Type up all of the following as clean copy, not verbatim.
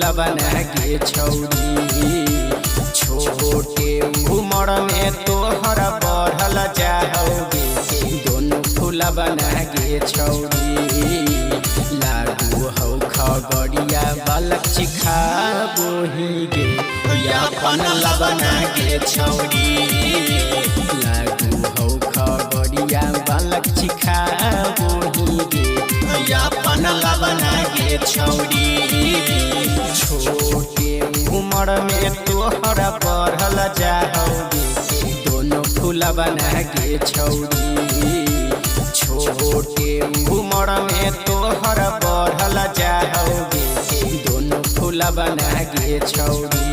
फूलबना गे छौरी। छोटे उमर में तोहर बढ़ल जाओगे, दोनों फूलबना गे छौरी। लागू हौ खगड़िया बालक चिखाबोही गे, अपन लबना गे छौरी। लागू हौ खगड़िया बालक चिखाबोही गे, अपन लबना गे छौरी। छोटे उमर में तोहर बढ़ल जाओगे, दोनों फूलबना गे छौरी। छोटे उमर में तोहर बढ़ल जाओगे, दोनों फूलबना गे छौरी।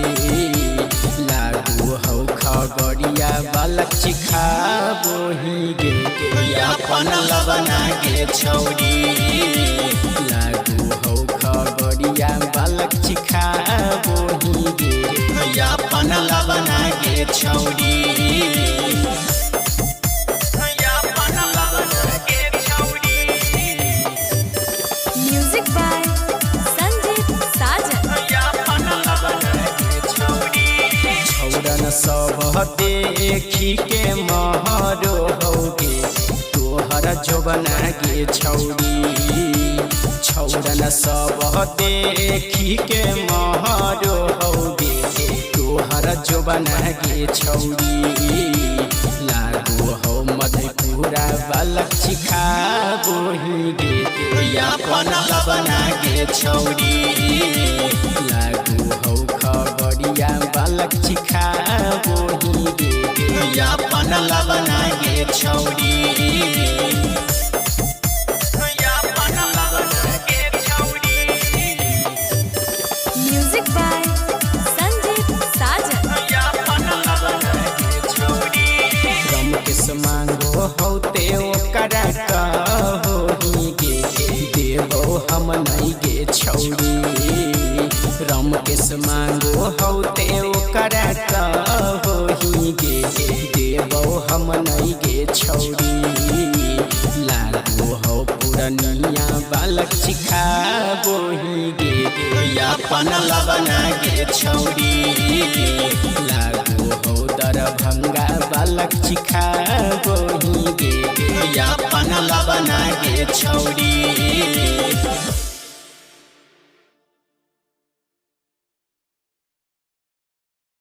लागू हौ खगड़िया बालक चिखाबोही गे, अपन लबना गे छौरी। लागू हौ खगड़िया बालक चिखाबोही गे, अपन लबना गे छौरी। अपन लबना गे छौरी। म्यूजिक बाय संजीत साजन। अपन लबना गे छौरी। छौरन सब देखी के महरो हौगे, तोहर जोबना गे छौरी। छौरन सब देखी के महरो हौगे, तोहर जोबना गे छौरी। लागू हौ मधेपुरा बालक चिखाबोही गे, अपन लबना गे छौरी। लागू हौ खगड़िया बालक चिखाबोही गे, अपन लबना गे छौरी। अपन लबना गे छौरी। म्यूजिक बाय संजीत साजन। अपन लबना गे छौरी। रमकेश मांगो हौ ते ओकरा कहोही गे, देबो हम नहीं गे छौरी। रमकेश मांगो हौ ते ओकरा कहोही गे, देबो हम नहीं गे छौरी। लागू हौ पुरनिया बालक चिखाबोही गे, अपन लबना गे छौरी। लागू हौ दरभंगा बालक चिखाबोही गे, अपन लबना गे छौरी।